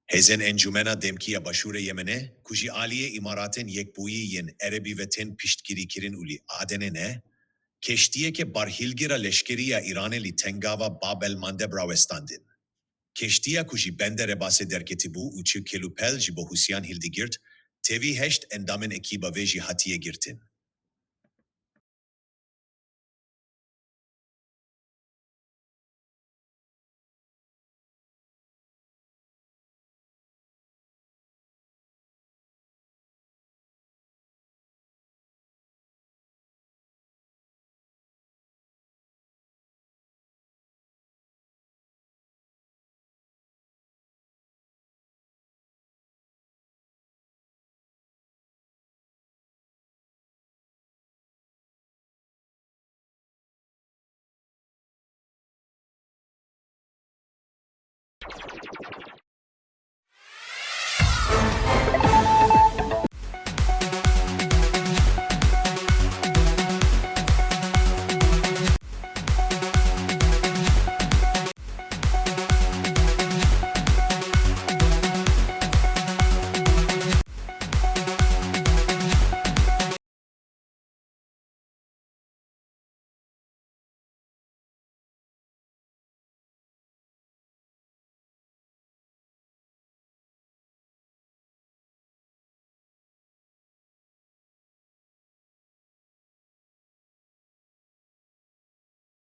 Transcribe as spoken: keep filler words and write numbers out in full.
Hêzên Encûmena Demkî ya Başûrê Yemenê, ku ji aliyê Îmaratên Yekbûyî yên Erebî ve tên piştgirîkirin û li Adenê ne, keştiyeke barhilgira leşkerî ya Îranê li tengava Bab el Mandeb rawestandin. Keştiya ku ji Bender Ebasê derketibû û çi kelûpel ji bo Hûsiyan hildigirt, tevî heşt endamên ekîba vê jî hatiye girtin.